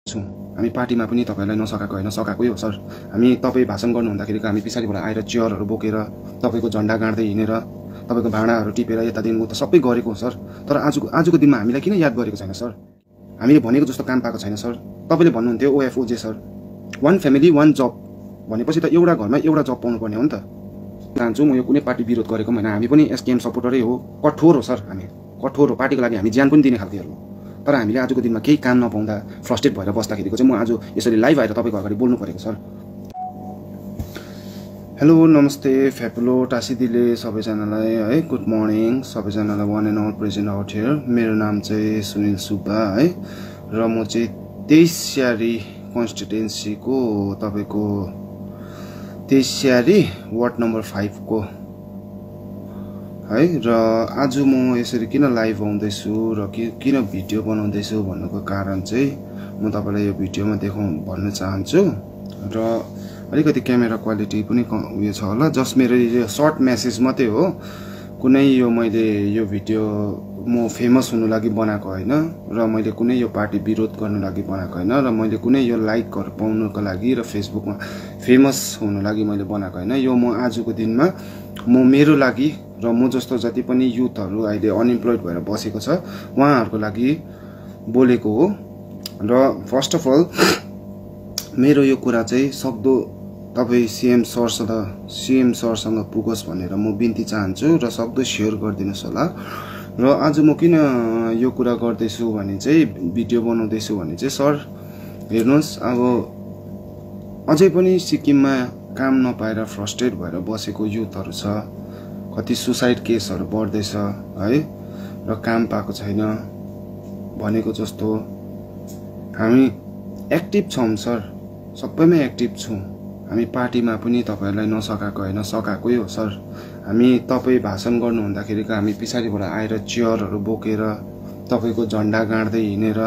छौँ। हामी पार्टीमा पनि तपाईँलाई नसकाएको होइन, सकाएकै हो सर। हामी तपाईँ भाषण गर्नुहुँदाखेरिको हामी पछाडिबाट आएर चेयरहरू बोकेर तपाईँको झन्डा गाड्दै हिँडेर तपाईँको भाँडाहरू टिपेर यतादेखि उता सबै गरेको हो सर। तर आजको दिनमा हामीलाई किन याद गरेको छैन सर? हामीले भनेको जस्तो काम पाएको छैन सर। तपाईँले भन्नुहुन्थ्यो ओएफओजे सर, वान फ्यामिली वान जब भनेपछि त एउटा घरमा एउटा जब पाउनुपर्ने हो नि त। चाहन्छु म यो कुनै पार्टी विरोध गरेको होइन, हामी पनि एसकेएम सपोर्टरै हो, कठोर हो सर। हामी कठोर हो, पार्टीको लागि हामी ज्यान पनि दिने खालकेहरू हो। तर हामीले आजको दिनमा केही काम नपाउँदा फ्रस्ट्रेट भएर बस्दाखेरिको चाहिँ म आज यसरी लाइभ आएर तपाईँको अगाडि बोल्नु परेको सर। हेलो नमस्ते फ्यापुलो टासिदिले सबैजनालाई है, गुड मर्निङ सबैजनालाई, one and all present out here. मेरो नाम चाहिँ सुनिल सुब्बा है, र म चाहिँ 23 स्यारी कन्स्टिट्युन्सीको तपाईँको 23 स्यारी वार्ड नम्बर 5 को है। र आज म यसरी किन लाइभ आउँदैछु र किन भिडियो बनाउँदैछु भन्नुको कारण चाहिँ म तपाईँलाई यो भिडियोमा भन्न चाहन्छु। र अलिकति क्यामेरा क्वालिटी पनि उयो छ होला, जस्ट मेरो यो सर्ट मेसेज मात्रै हो। कुनै यो मैले यो भिडियो म फेमस हुनु लागि बनाएको होइन, र मैले कुनै यो पार्टी विरोध गर्नु लागि बनाएको होइन, र मैले कुनै यो लाइकहरू पाउनुको लागि र फेसबुकमा फेमस हुनु लागि मैले बनाएको होइन। यो म आजको दिनमा म मेरो लागि र म जस्तो जति पनि युथहरू अहिले अनइम्प्लोइड भएर बसेको छ उहाँहरूको लागि बोलेको हो। र फर्स्ट अफ अल मेरो यो कुरा चाहिँ सक्दो तपाईँ सीएम सरसँग पुगोस् भनेर म बिन्ती चाहन्छु, र सक्दो सेयर गरिदिनुहोस् होला। र आज म किन यो कुरा गर्दैछु भने चाहिँ भिडियो बनाउँदैछु भने चाहिँ सर हेर्नुहोस्, अब अझै पनि सिक्किममा काम नपाएर फ्रस्ट्रेट भएर बसेको युथहरू छ। कति सुसाइड केसहरू बढ्दैछ है, र काम पाएको छैन भनेको जस्तो। हामी एक्टिभ छौँ सर, सबैमै एक्टिभ छौँ। हामी पार्टीमा पनि तपाईँहरूलाई नसकाएको होइन, सकाएकै हो सर। हामी तपाईँ भाषण गर्नुहुँदाखेरिको हामी पछाडिबाट आएर चेयरहरू बोकेर तपाईँको झन्डा गाड्दै हिँडेर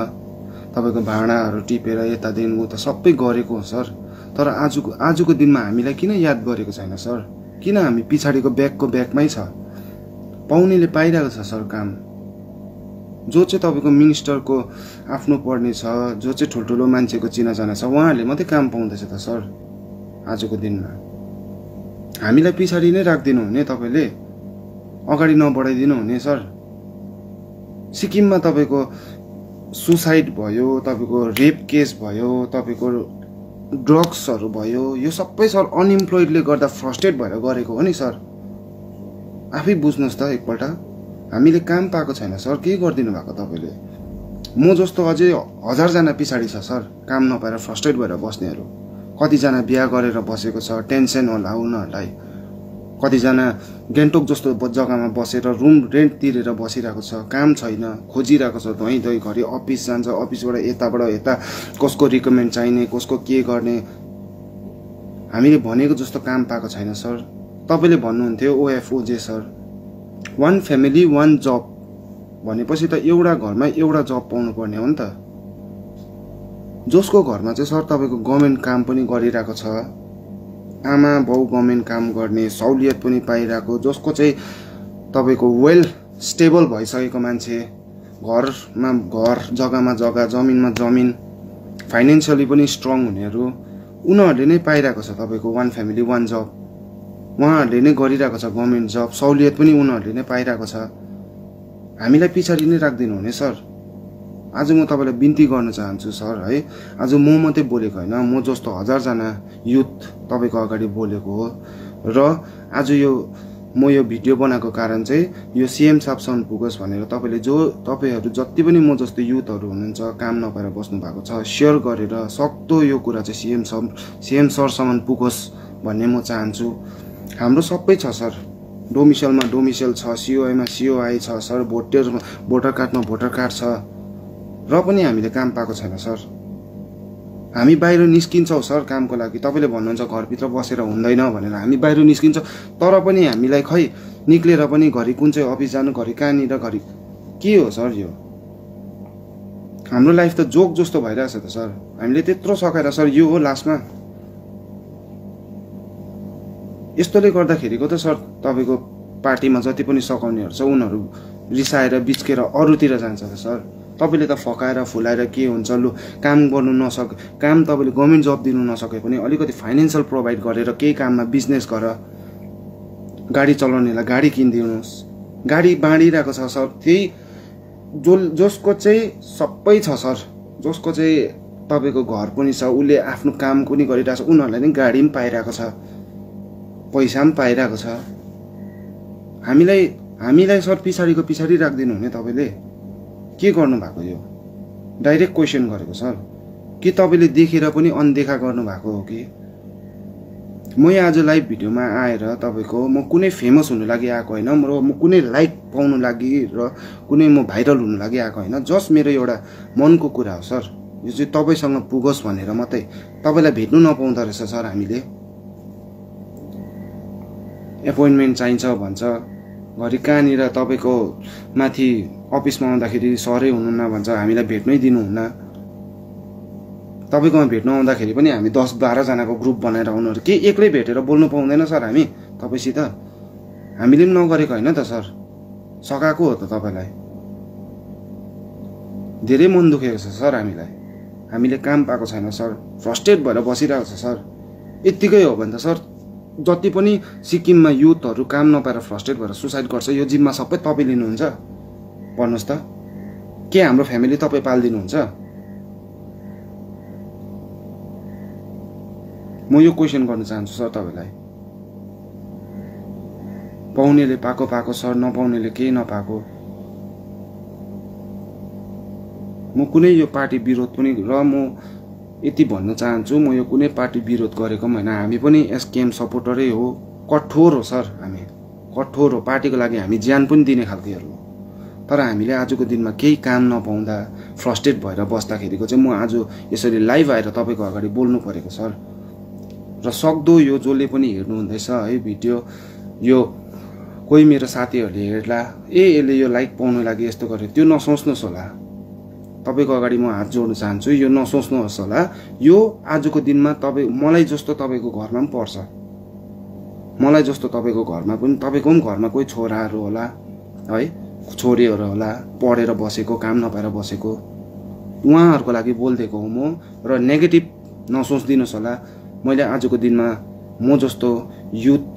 तपाईँको भाँडाहरू टिपेर यतादेखि उता सबै गरेको हो सर। तर आजको दिनमा हामीलाई किन याद गरेको छैन सर? किन हामी पछाडिको ब्याकमै छ? पाउनेले पाइरहेको छ सर काम। जो चाहिँ तपाईँको मिनिस्टरको आफ्नो पर्ने छ, जो चाहिँ ठुल्ठुलो मान्छेको चिनाजाना छ, उहाँहरूले मात्रै काम पाउँदैछ त सर आजको दिनमा। हामीलाई पछाडि नै राखिदिनु हुने, तपाईँले अगाडि नबढाइदिनु हुने सर। सिक्किममा तपाईँको सुसाइड भयो, तपाईँको रेप केस भयो, तपाईँको ड्रग्सहरू भयो, यो सबै सर अनइम्प्लोइडले गर्दा फ्रस्ट्रेट भएर गरेको हो नि सर। आफै बुझ्नुहोस् त एकपल्ट। हामीले काम पाएको छैन सर, के गरिदिनु भएको तपाईँले? म जस्तो अझै 1000जना पछाडि छ सर काम नपाएर फ्रस्ट्रेट भएर बस्नेहरू। कतिजना बिहा गरेर बसेको छ, टेन्सन होला उनीहरूलाई। कतिजना गान्तोक जस्तो जग्गामा बसेर रुम रेन्ट तिरेर बसिरहेको छ, काम छैन, खोजिरहेको छ, धैँ घरि अफिस जान्छ, अफिसबाट यता कसको रिकमेन्ड चाहिने, कसको के गर्ने। हामीले भनेको जस्तो काम पाएको छैन सर। तपाईँले भन्नुहुन्थ्यो ओएफओजे सर, वान फ्यामिली वान जब भनेपछि त एउटा घरमा एउटा जब पाउनुपर्ने हो नि त। जसको घरमा चाहिँ सर तपाईँको गभर्मेन्ट काम पनि गरिरहेको छ, आमा बाउ गभर्मेन्ट काम गर्ने सहुलियत पनि पाइरहेको, जसको चाहिँ तपाईँको वेल स्टेबल भइसकेको मान्छे, घरमा घर, जग्गामा जग्गा, जमिनमा जमिन, फाइनेन्सियली पनि स्ट्रङ हुनेहरू, उनीहरूले नै पाइरहेको छ तपाईँको वान फ्यामिली वान जब। उहाँहरूले नै गरिरहेको छ गभर्मेन्ट जब, सहुलियत पनि उनीहरूले नै पाइरहेको छ। हामीलाई पछाडि नै राखिदिनु हुने सर। आज म तपाईँलाई बिन्ती गर्न चाहन्छु सर है, आज म मात्रै बोलेको होइन, म जस्तो 1000जना युथ तपाईँको अगाडि बोलेको हो। र आज म यो भिडियो बनाएको कारण चाहिँ यो सीएम साहबसम्म पुगोस् भनेर तपाईँहरू जति पनि म जस्तो युथहरू हुनुहुन्छ, काम नपाएर बस्नु भएको छ, सेयर गरेर सक्दो यो कुरा चाहिँ सीएम सरसम्म पुगोस् भन्ने म चाहन्छु। हाम्रो सबै छ सर, डोमिसियलमा डोमिसियल छ, सिओआईमा सिओआई छ सर, भोटर कार्डमा भोटर कार्ड छ, र पनि हामीले काम पाएको छैन सर। हामी बाहिर निस्किन्छौँ सर कामको लागि। तपाईँले भन्नुहुन्छ घरभित्र बसेर हुँदैन भनेर, हामी बाहिर निस्किन्छौँ, तर पनि हामीलाई खै निक्लेर पनि घरि कुन चाहिँ अफिस जानु, घरि कहाँनिर, घरि के हो सर? यो हाम्रो लाइफ त जोक जस्तो भइरहेछ त सर। हामीले त्यत्रो सकाएर सर यो हो लास्टमा। यस्तोले गर्दाखेरिको त सर तपाईँको पार्टीमा जति पनि सकाउनेहरू छ उनीहरू रिसाएर बिच्केर अरूतिर जान्छ त सर। तपाईँले त फकाएर फुलाएर के हुन्छ लु काम गर्नु काम तपाईँले गभर्मेन्ट जब दिनु नसके पनि अलिकति फाइनेन्सियल प्रोभाइड गरेर केही काममा बिजनेस गर, गाडी चलाउनेलाई गाडी किनिदिनुहोस्। गाडी बाँडिरहेको छ सर, त्यही जसको चाहिँ सबै छ सर, जसको चाहिँ तपाईँको घर पनि छ, उसले आफ्नो काम पनि गरिरहेको छ, उनीहरूलाई नि गाडी पनि पाइरहेको छ, पैसा पनि पाइरहेको छ। हामीलाई सर पछाडि राखिदिनु हुने तपाईँले के गर्नुभएको? यो डाइरेक्ट क्वेसन गरेको सर। के तपाईँले देखेर पनि अनदेखा गर्नुभएको हो कि? म आज लाइभ भिडियोमा आएर तपाईँको म कुनै फेमस हुनु लागि आएको होइन, म कुनै लाइक पाउनु लागि र कुनै म भाइरल हुनु लागि आएको होइन। जस्ट मेरो एउटा मनको कुरा हो सर, यो चाहिँ तपाईँसँग पुगोस् भनेर मात्रै। तपाईँलाई भेट्नु नपाउँदो रहेछ सर, हामीले एपोइन्टमेन्ट चाहिन्छ भन्छ, घरि कहाँनिर तपाईँको माथि अफिसमा आउँदाखेरि सरै हुनुहुन्न भन्छ, हामीलाई भेट्नै दिनुहुन्न। तपाईँकोमा भेट्नु आउँदाखेरि पनि हामी 10-12 जनाको ग्रुप बनाएर आउनुहरू, के एक्लै भेटेर बोल्नु पाउँदैन सर हामी तपाईँसित? हामीले पनि नगरेको होइन त सर, सकाएको हो त तपाईँलाई। धेरै मन दुखेको छ सर हामीलाई, हामीले काम पाएको छैन सर, फ्रस्ट्रेट भएर बसिरहेको छ सर। यत्तिकै हो भने त सर जति पनि सिक्किममा युथहरू काम नपाएर फ्रस्ट्रेट भएर सुसाइड गर्छ, यो जिम्मा सबै तपाईँ लिनुहुन्छ? भन्नुहोस् त, के हाम्रो फ्यामिली तपाईँ पालिदिनुहुन्छ? म यो क्वेसन गर्न चाहन्छु सर तपाईँलाई। पाउनेले पाएको सर, नपाउनेले केही नपाएको। म कुनै यो पार्टी विरोध पनि, र म यति भन्न चाहन्छु, म यो कुनै पार्टी विरोध गरेको पनि होइन, हामी पनि एसकेएम सपोर्टरै हो, कठोर हो सर, हामी कठोर हो, पार्टीको लागि हामी ज्यान पनि दिने खालकेहरू हो। तर हामीले आजको दिनमा केही काम नपाउँदा फ्रस्ट्रेट भएर बस्दाखेरिको चाहिँ म आज यसरी लाइभ आएर तपाईँको अगाडि बोल्नु परेको सर। र सक्दो यो जसले पनि हेर्नुहुँदैछ है भिडियो, यो कोही मेरो साथीहरूले हेर्ला, यसले यो लाइक पाउनु लागि यस्तो गर्यो, त्यो नसोच्नुहोस् होला। तपाईँको अगाडि म हात जोड्न चाहन्छु, यो नसोच्नुहोस् होला। यो आजको दिनमा मलाई जस्तो तपाईँको घरमा पनि पर्छ, मलाई जस्तो तपाईँको घरमा पनि, तपाईँको पनि घरमा कोही छोराहरू होला है, छोरीहरू होला, पढेर बसेको, काम नपाएर बसेको, उहाँहरूको लागि बोलिदिएको हो म। र नेगेटिभ नसोचिदिनुहोस् होला। मैले आजको दिनमा म जस्तो युथ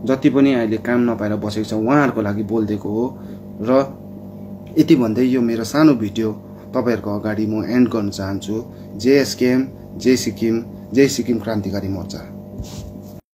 जति पनि अहिले काम नपाएर बसेको छ उहाँहरूको लागि बोलिदिएको हो। र यति भन्दै यो मेरो सानो भिडियो तपाईँहरूको अगाडि म एन्ड गर्न चाहन्छु। जय एसकेएम, जय सिक्किम, जय सिक्किम क्रान्तिकारी मोर्चा।